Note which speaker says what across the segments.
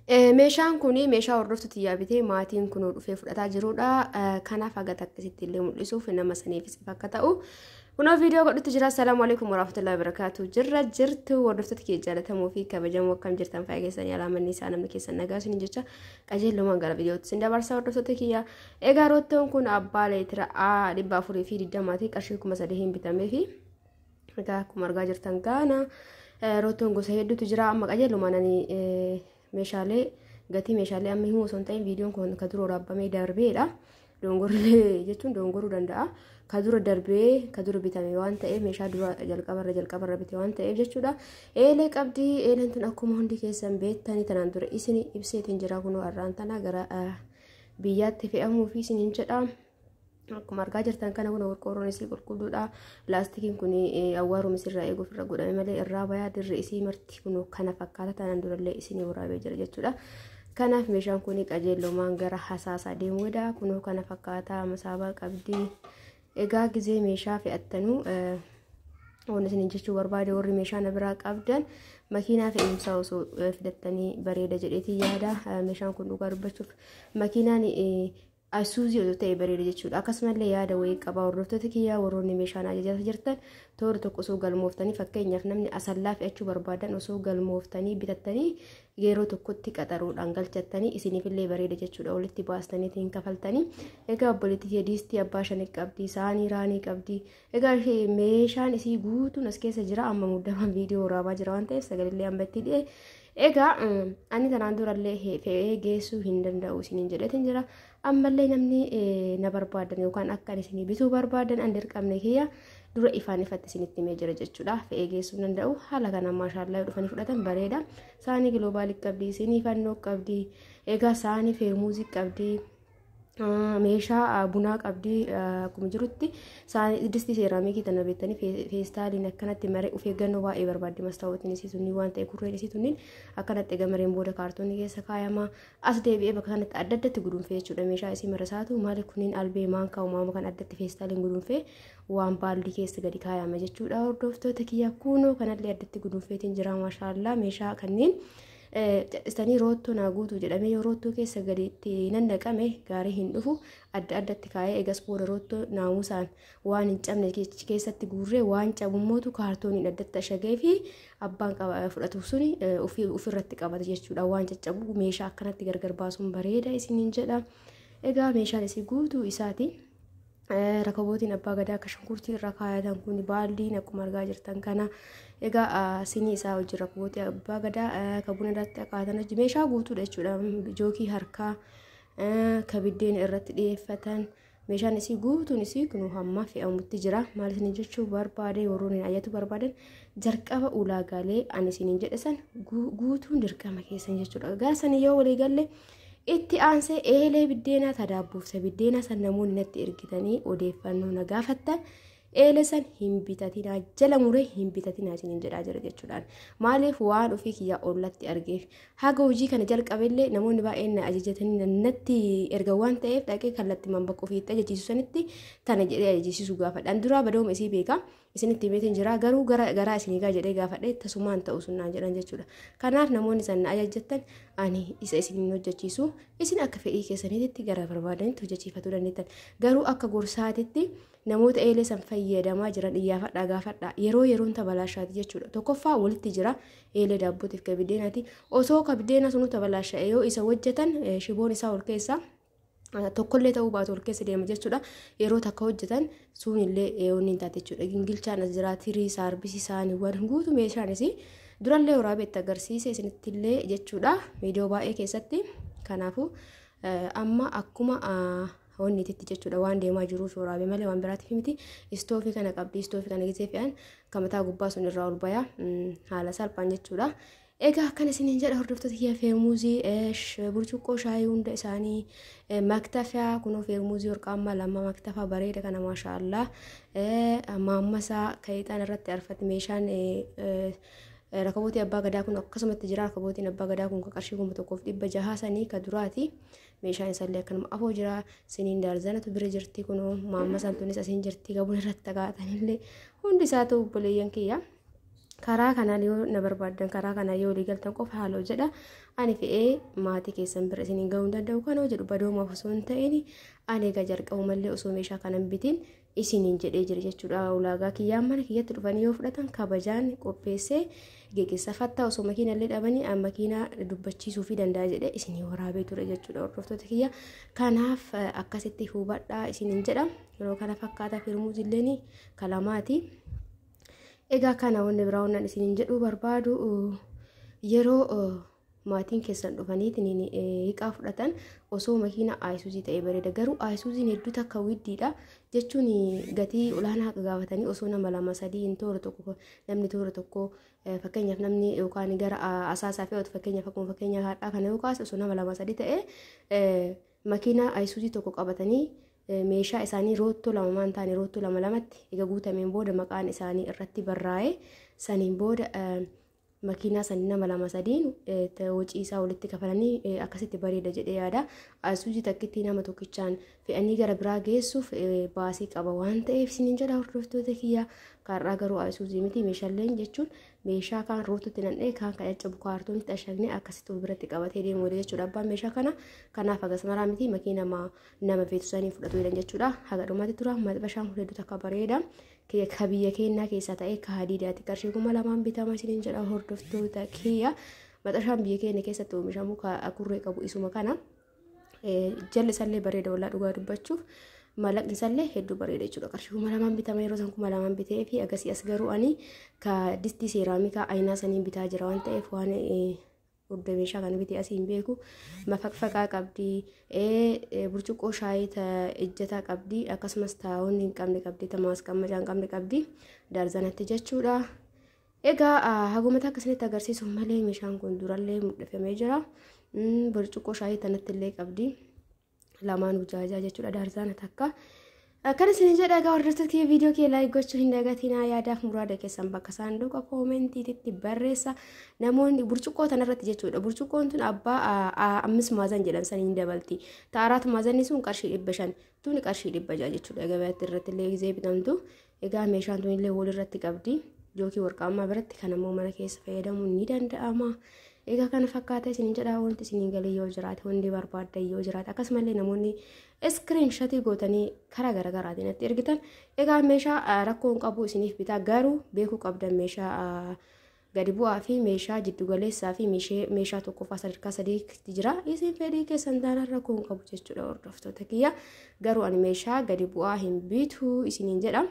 Speaker 1: Meeshaan kun meeshaa hordoftu xiyyaa bitee maatiin kun dhufee fudhataa jirudha. Kanaaf haga takkisitti illee mul'isuuf nama saniifis akka ta'u. Kunoo viidiyoo godhutti jira. Assalaamu alaikum warahmatullahi wabarakatuh. Jirra jirtu hordoftoota kee jaallatamoo fi kabajamoo, akkam jirtan? Fayyaa keessanii? Alaamanni isaa namni keessan nagaa isin jecha qajeellumaan gara viidiyootti isin dabarsa, hordoftoota kiyya. Egaa roottoon kun abbaa leetira A 420ti, qarshii 3000 hin bitamee fi egaa akkuma argaa jirtan gaana roottoon gosa hedduutu jira. Amma qajeellumaan ani meeshaalee gatii meeshaalee amma himuu osoo hin ta'in, viidiyoon kun ka dura waraabamee darbeedha. Dongorlee jechuun dongoruu danda'a. Ka dura darbee, ka dura bitame waan ta'eef, meeshaa dura jalqabarra bite waan ta'eef jechuudha. Eelee qabdi. Eeleen tun akkuma hundi keessan beektanii tanaan dura isin ibseetiin jira. Kunoo har'aan tana gara biyyaatti fe'amuu fi isiniin jedha. Akkuma argaa jirtan kana kun qorqoorroon isii qulqulluudha. Laastikiin kun awwaaruma isirraa eeguuf irra godhame malee irraa bayaa. Dirri isii marti kun kana fakkaata, tanaan durallee isinii waraabee jira jechuudha. Kanaaf meeshaan kun qajeellomaan gara hasaasaa deemuudha. Kunoo kana fakkaata, masaabaa qabdi. Egaa gizee meeshaa fe'attanuu wanni isin jechuu barbaade, warri meeshaa na biraa qabdan makiinaa fe'umsaa osoo fidattanii bareeda jedheetii yaada. Meeshaan kun dhugaa dubbachuuf makiinaan Isuuzii osoo ta'e bareeda jechuudha. Akkasumallee yaada wayii qaba, hordoftoota kiyyaa, warroonni meeshaan ajajaa jirtan toora tokko osoo galmooftanii, fakkeenyaaf namni Asallaa fe'achuu barbaadan osoo galmooftanii bitattanii yeroo tokkotti qaxaruudhaan galchattanii isiniifillee bareeda jechuudha. Walitti baastaniitiin kafaltanii. Egaa obboleettii diistii abbaa shanii qabdi, saanii raanii qabdi. Egaa meeshaan isii guutuun as keessa jira. Amma muddamaan viidiyoo waraabaa jira waan ta'eef sagalee amma itti dhi'e. Egaa ani tanaan durallee fe'ee geessuu hin danda'u isiniin jedheetiin jira. Ammallee namni na barbaadan yookaan akka ani isinii bituu barbaadan, an dirqamne kiyya dura ifaan ifatti isinitti himee jira jechuudha. Fe'ee geessuu hin danda'u. Haala kanaan maashaallaa dhufanii fudhatan bareeda. Saanii giloobaalii qabdi, sinii fannoo qabdi, egaa saanii feermuuzii qabdi. Meeshaa bunaa qabdi. Akkuma jirutti distii seeraamikii tana beektanii feestaaliin akkanatti maree of eeggannoo baay'ee barbaaddi. Mastaawwatiin isii sunniin waan ta'e, kurreen isii tunniin akkanatti egaa mareen booda kaartoonii keessa kaayama. As deebi'ee bakka kanatti adda addatti guduunfee jechuudha. Meeshaa isii marasaatu maali kunniin albee, maankaa, uumama kan addatti feestaaliin guduunfee waan baaldii keessa gadi kaayama jechuudha. Hordoftoota kiyya, kunoo kanallee addatti guduunfeetiin jira, maashaallaa. Meeshaa kanneen cadhisanii roottoo naa guutuu jedhamee yoo roottoo keessa gadi itti nannaqame gaarii hin dhufu. Adda addatti kaayee egas booda roottoo naamusaan waan hin cabne keessatti guurree, waan cabummootu kaartooniin addatti ashagee fi abbaan fudhatu suni ofirratti qabata jechuudha. Waan caccabu meeshaa akkanatti gargar baasuun bareeda isiniin jedha. Egaa meeshaan isii guutuu isaati. Rakabootiin abbaa gadaa akka shunkurtii irra kaayatan kun, baaldiin akkuma argaa jirtan kana, egaa sinii isaa hojii rakabootii abbaa gadaa kan buna irratti kaayatan hojii meeshaa guutuudha jechuudha. Jookii harkaa ka biddeen irratti dhiyeeffatan, meeshaan isii guutuun isii kun hamma fe'amutti jira. Maal isin jechuu barbaade, warroonni ajajatu barbaadan jalqaba ulaagaalee ani isiniin jedhe san guutuun dirqama keessan jechuudha. Gaasanii yoo walii galle, itti aansee eelee biddeenaa tadaabbuufsa biddeenaa san namoonni natti ergitanii odeeffannoo na gaafattan, eelee san hin bitatinaa, jala muree hin bitatinaa isiniin jedhaa jira jechuudhaan. Maaliif? Waan ofii kiyyaa ollatti argeef, haga hojii kana jalqabellee namoonni baay'een na ajajatanii natti erga waan ta'eef, dhaqee kallattimaan bakka ofiitti ajajiisu sanitti tana jedhee ajajiisuu gaafadhaan duraa badooma isii beeka. Isinitti himeetiin jira, garuu gara garaa isinii gaa jedhee gaafadhee tasumaan ta'u sunnaan jedhan jechuudha. Kanaaf namoonni san na ajajjattan, ani isa isiniin hojjechiisu, isin akka fedhii keessaniitti gara barbaadanitti hojjechiifatuu dandeettan. Garuu akka gorsaatitti namoota eelee san fayyadamaa jiran iyyaafadhaa, gaafadhaa. Yeroo yeroon tabalaashaati jechuudha. Tokkoffaa walitti jira eelee daabbootiif ka biddeenaati. Osoo ka biddeena sunuu tabalaasha'e yoo isa hojjetan, shiboon isaa ol keessa tokkollee ta'uu baatu ol keessa deema jechuudha. Yeroo takka hojjetan suunillee wanni hin taate jechuudha. Gingilchaan as jira, tirii, saarbisii, saaniiwwan guutuu meeshaanis durallee waraabee itti agarsiise isinittillee jechuudha. Viidiyoo baay'ee keessatti. Kanaafuu amma akkuma wanni itti jechuudha waan deemaa jiruuf waraabee malee waan biraatiif miti. Istoofii kana qabdi. Istoofii kana gisee fe'an kan mataa gubbaa sun irraa ol baya haala salphaan jechuudha. Egaa akkana isiniin jedha, hordoftoota kiyya. Feermuuzii, burcuqqoo shaayii hunda isaanii, maktafaa kunoo feermuuzii warqaammaa lama, maktafaa bareeda kana, maashaallaa, maammasaa kan ixaan irratti arfate, meeshaan rakabootii abbaa gadaa kun akkasumatti jira. Rakabootiin abbaa gadaa kun qarshii 1600 sanii ka duraati. Meeshaan isaallee akkanuma afoo jira. Siniin daarzanatu bira jirti, kunoo maammasaan tunis asiin jirti, gabuun irratti tagaatanillee hundi isaatu, obboleeyyan kiyya. Karaa kanaan yoo na barbaaddan, karaa kanaan yoo walii galtan qofa haaloo jedha. Ani fe'ee maatii keessan bira isiniin gahuu hin danda'u kan jedhu badoomaaf osoo hin ta'in, ani egaa jalqabu malee osoo meeshaa kana hin bitin isiniin jedhee jira jechuudha. Ulaagaa kiyyaan mana kiyyatti dhufanii yoo fudhatan kabajaan qopheessee geggeessa fattaa osoo makiina illee dhabanii makiina dubbachiisuu fi danda'a jedhee isinii waraabee ture jechuudha, hordoftoota kiyya. Kanaaf akkasitti hubadhaa isiniin jedha. Yeroo kana fakkaata firmuuzilleen kalamaati. Egaa kana wanni biraa wannan isiniin jedhuu barbaadu, yeroo maatiin keessan dhufaniitiin hiqaa fudhatan osoo makiina Ayisuuzii ta'ee bareeda. Garuu Ayisuuziin hedduu takka widdiidha jechuun gatii olaanaa gaafatanii, osoo nama lama sadii hin toora tokko, namni toora tokko, fakkeenyaaf namni yookaan gara asaasaa fe'atu, fakkeenyaaf akkuma fakkeenya haadhaa kana yoo kaase, osoo nama lama sadii ta'ee makiina Ayisuuzii tokko qabatanii meeshaa isaanii roottoo lama maan taane roottoo lama lamatti egaa guutameen booda maqaan isaanii irratti barraa'ee, saniin booda makiinaa sanii nama lama sadiin hojii isaa walitti kafalanii akkasitti bareeda jedhee yaada. Ayisuuzii takkitti nama tokkichaan fe'anii gara biraa geessuuf baasii qaba waan ta'eef isiniin jedha, hordoftoota kiyya. Kaarraa garuu Ayisuuzii miti, meeshaaleen jechuun meeshaa kaan rootutti nan'ee, kaan kan caccabu kaartoonitti ashagnee akkasitti of biratti qabatee deemu jechuudha abbaan meeshaa kana. Kanaaf hagas maraa miti, makiina nama feetu sanii fudhatu jedhan jechuudha. Haga dhumaatti tura. Maxxashaan kun hedduu takka bareeda. Ka biyya keenyaa keessaa ta'e ka hadiidaati, qarshii 2000 bitama isiniin jedha, hordoftoota kiyya. Maxxashaan biyya keenya keessatti oomishamu ka kurree qabu isuma kana. Jalli isallee bareeda, wallaa dhugaa dubbachuuf maallaqni isallee hedduu bareeda jechuudha. Qarshii 2000 bitama, yeroo san 2000 bitee fi agasii as garuu ani ka distii seeraamikaa ayinaa saniin bitaa jira waan ta'eef waan hunda meeshaa kana bitee asii hin beeku. Mafaqfaqaa qabdi, burcuqqoo shaayii ejjataa qabdi, akkasumas taa'onni hin qabne qabdi, maasqammacaa hin qabne qabdi, daarzanatti jechuudha. Egaa hagumata akkasinitti agarsiisuuf malee meeshaan kun durallee mul'ifamee jira. Burcuqqoo shaayii tanatti illee qabdi. Lamaan ujaajaa jechuudha, daarzaana takka. Akkana isin jedha. Egaa hordoftoota kiyya, viidiyoo kee like gochuu hin dagatinaa. Yaadaaf muraada keessan bakka saanduqa koomentiititti barreessa. Namoonni burcuqqoo tanarratti jechuudha. Burcuqqoon tun abbaa 5 maazan jedhan saniin dabalti. Taaraat maazanni sun qarshii 500, tuni qarshii 600 jechuudha. Gabaatti irratti illee gizee bitamtu. Egaa meeshaan tun illee walirratti qabdi. Jookii warqaammaa biratti kan ammoo mana keessa fayyadamuun ni danda'ama. Egaa kana fakkaata isin jedha. Wanti isin galee yoo jiraate, wanti barbaaddan yoo jiraate, akkasumallee namoonni screenshot gootanii karaa garaagaraatiin natti ergitan, egaa meeshaa rakkoo hin qabu, isiniif bitaa. Garuu beekuu qabdan, meeshaa gadi bu'aa fi meeshaa jiddugaleessaa fi meeshaa tokkoffaa sadarkaa sadiitti jira. Isin fedhii keessan taanaan rakkoo hin qabu jechuudha, hordoftoota kiyya. Garuu ani meeshaa gadi bu'aa hin bitu isiniin jedha.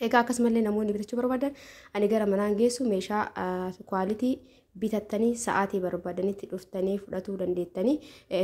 Speaker 1: Egaa akkasumallee namoonni bitachuu barbaadan, ani gara manaan geessu, meeshaa quality bitattanii sa'aatii barbaadanitti dhuftanii fudhatuu dandeettanii,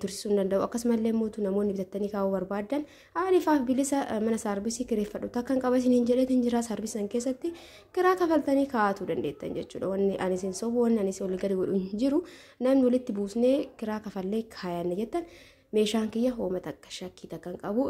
Speaker 1: tursiisuu hin danda'u. Akkasumallee mootu namoonni bitattanii kaa'uu barbaadan, anifaaf bilisa mana saarbisii kireeffadhu takka hin qaba isiniin jedheetiin jira. Saarbisii san keessatti kiraa kafaltanii kaa'atuu dandeettan jechuudha. Wanni ani isin sobu, wanni ani isin olii gadi godhu hin jiru. Namni walitti buusnee kiraa kafallee kaayanne jettan, meeshaan kiyya hooma takka shakkii takka hin qabu.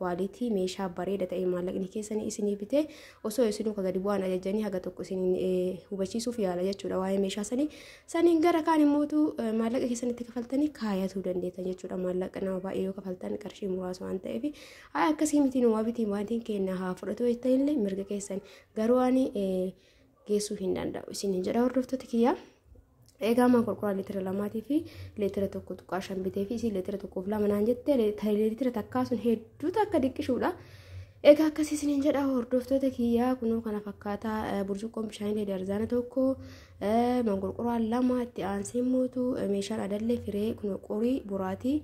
Speaker 1: Quality meeshaa bareeda ta'e maallaqni keessanii isinii bitee, osoo isinuu ka gadi bu'aan ajajanii haga tokko isiniin hubachiisuuf yaala jechuudha waa'ee meeshaa sanii. Saniin gara kaan immootu maallaqa keessanitti kafaltanii kaayatuu dandeettan jechuudha. Maallaqa nama baay'ee yoo kafaltan qarshii muraasa waan ta'eef, haa akkasii miti, numaa bitii maatiin keenya haa fudhatu jettanillee mirga keessan, garuu ani geessuu hin danda'u isiniin jedha, hordoftoota kiyyaa. Egaa maan qorqoraa liitira 2 fi liitira 1.5 bitee fi isin liitira 1 fi 2 naan jette, liitira takkaa sun hedduu takka diqqishuudha. Egaa akkasii isiniin jedha, hordoftoota kiyyaa. Kunoo kana fakkaataa burcuqqoon bishaanii darzaana tokko, manqorqoraan lama, itti aansee mootu meeshaan adallee firee kunoo qorii boraatii,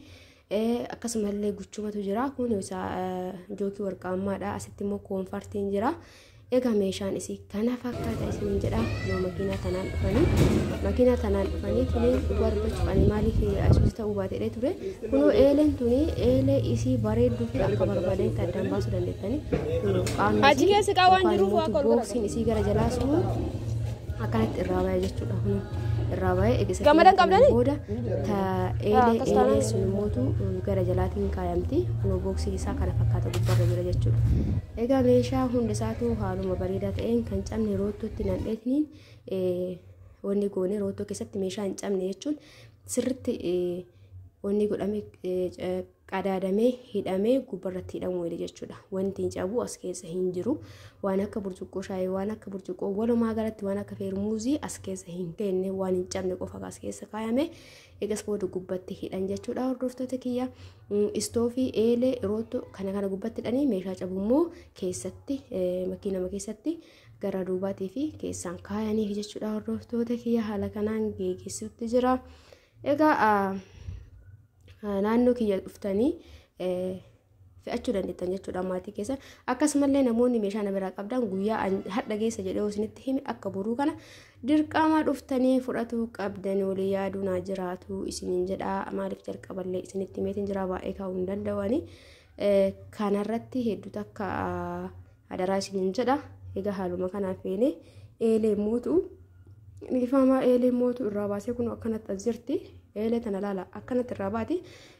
Speaker 1: akkasumallee guchumatu jira. Kun isaa jookii warqaammaadha. Asitti immoo koonfartiin jira. Egaa meeshaan isii kana fakkaata isiniin jedha. Kunoo makiinaa tanaan dhufanii tuni, dhugaa dubbachuuf ani maaliif asuus ta'uu baatedhe ture. Kunoo eeleen tuni eelee isii bareedduu fi akka barbaadanitti addaan baasuu dandeettanii. Kunoo qaamni
Speaker 2: Achi keessa qaawwaan jiruuf waa
Speaker 1: yookaan booksiin isii gara jalaa sun akkanatti irraa ba'e jechuudha. Kunoo irraa ba'e eegisa.
Speaker 2: Gamadan qabdanii?
Speaker 1: Booda ta eelee eelee sun immootu gara jalaatiin kaayamti. Kunoo booksiin isaa kana fakkaata gubbarra jira jechuudha. Egaa meeshaa hunda isaatu haaluma bareedaa ta'een kan cabne roottootti nandheetiniin wanni goone, roottoo keessatti meeshaa hin cabne jechuun sirritti Wanni godhame qadaadamee hidhamee gubbarratti hidhamuu wayii jechuudha. Wanti hin cabu as keessa hin jiru. Waan akka burcuqqoo shaayii, waan akka burcuqqoo, walumaa galatti waan akka feermuuzii as keessa hin kenne, waan hin cabne qofa as keessa kaayame. Egas booda gubbatti hidhan jechuudha hordoftoota kiyya. Istoofii, eelee, roottoo kana kana gubbatti hidhanii meeshaa cabu immoo keessatti makiinama keessatti gara duubaatii fi keessaan kaayanii jechuudha hordoftoota kiyya. Haala kanaan geeggeessuutti jira. Egaa naannoo kiyya dhuftanii fe'achuu dandeettan jechuudha maatii keessa. Akkasumallee namoonni meeshaa na biraa qabdan guyyaa hadha geessa jedhee isinitti hime akka boruu kana dirqama dhuftanii fudhatuu qabdan, walii yaaduu naa jiraatu isiniin jedha. Maaliif jalqaballee isinitti himeetiin jira, baay'ee kaa'uu hin danda'ani. Kanarratti hedduu takka adaraa isiniin jedha. Egaa haaluma kanaan feene eelee mootu dhiifama, eelee mootu irraa baasee kun akkanatti as jirti. Eelee tana laala, akkanatti irraa baati.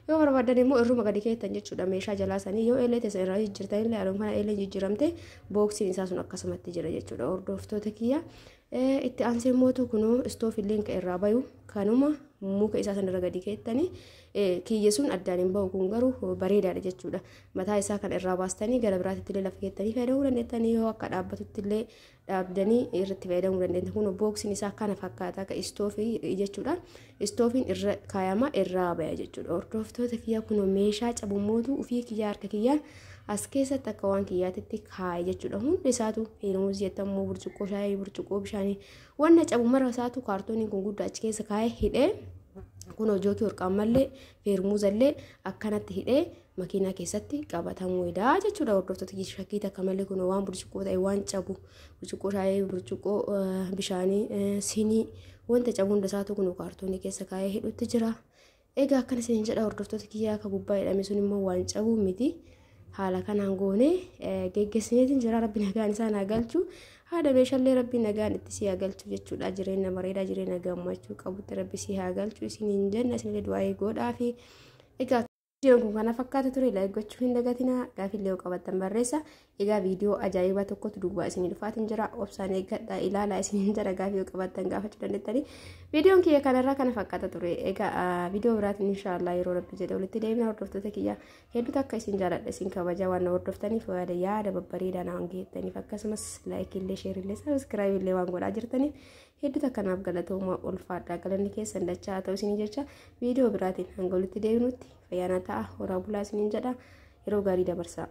Speaker 1: Yoo barbaadan immoo irruma gadi keettan jechuudha meeshaa jalaa sanii. Yoo eelee teessa irraa jijjiirtan illee haaluma kana eeleen jijjiiramte booksiin isaa sun akkasumatti jira jechuudha hordoftoota kiyya. Itti aansee mootu kunoo istoofilleen kan irraa bayu kanuma muka isaa sanarra gadi keettanii kiyya sun addaan hin bahu, kun garuu bareedaadha jechuudha. Mataa isaa kan irraa baastanii gara biraatti illee lafa keettanii fayyadamuu dandeettanii, yoo akka dhaabbatutti illee dhaabdanii irratti fayyadamuu dandeettan. Kun booksiin isaa kana fakkaata akka istoofii jechuudha. Istoofiin irra kaayama irraa baya jechuudha. Hordoftoota kiyya, kun meeshaa cabummootu ofii kiyya harka kiyyaan as keessatti akka waan kiyyaatitti kaaye jechuudha. Hundi isaatu feermuuzii jettammoo, burcuqqoo shaayii, burcuqqoo bishaanii, wanna cabu mara isaatu kaartooniin kun guddaa achi keessa kaayee hidhee, kun jookii warqaan mallee feermuuzallee akkanatti hidhee makiinaa keessatti qabatamuu dha jechuudha hordoftoota. Shakkii takka malee kun waan burcuqqoo ta'e, waan cabu, burcuqqoo shaayii, burcuqqoo bishaanii, sinii, wanta cabu hunda isaatu kun kaartoonii keessa kaayee hidhutti jira. Egaa akkana isin jedha hordoftoota kiyyaa, akka gubbaa hidhame sun immoo waan cabu miti. Haala kanaan goonee geggeessineetiin jira. Rabbi nagaan isaan haa galchu. Haadha meeshaalee rabbi nagaan itti si haa galchu jechuudha. Jireenya bareedaa, jireenya gammachuu qabutti rabbi si haa galchu isiniin jenna, isinillee du'aa godhaa fi. Egaa viidiyoon kun kana fakkaata ture. Like gochuu hin dagatinaa. Gaaffiillee yoo qabattan barreessa. Egaa viidiyoo ajaa'ibaa tokkotu duwwaa isinii dhufaatiin jira. Obsaan eeggadhaa, ilaalaa isiniin jira. Gaaffii yoo qabattan gaafachuu dandeettanii. Viidiyoon kiyya kanarraa kana fakkaata ture. Egaa viidiyoo biraatiin inshaallah yeroo rabbi jedhe walitti deemna hordoftoota kiyya. Hedduu takka isin jaaladha, isin kabaja. Waan na hordoftaniif, yaada yaada babbareedaa naan geettaniif, akkasumas likeillee, shareillee, subscribeillee waan godhaa jirtaniif hedduu takka naaf galatooma, ulfaadhaa, galanni keessan dachaa haa ta'u isinii jecha. Viidiyoo biraatiin hanga walitti deebinutti fayyaana ta'a, horaa bulaa isiniin jedha, yeroo gaarii dabarsaa.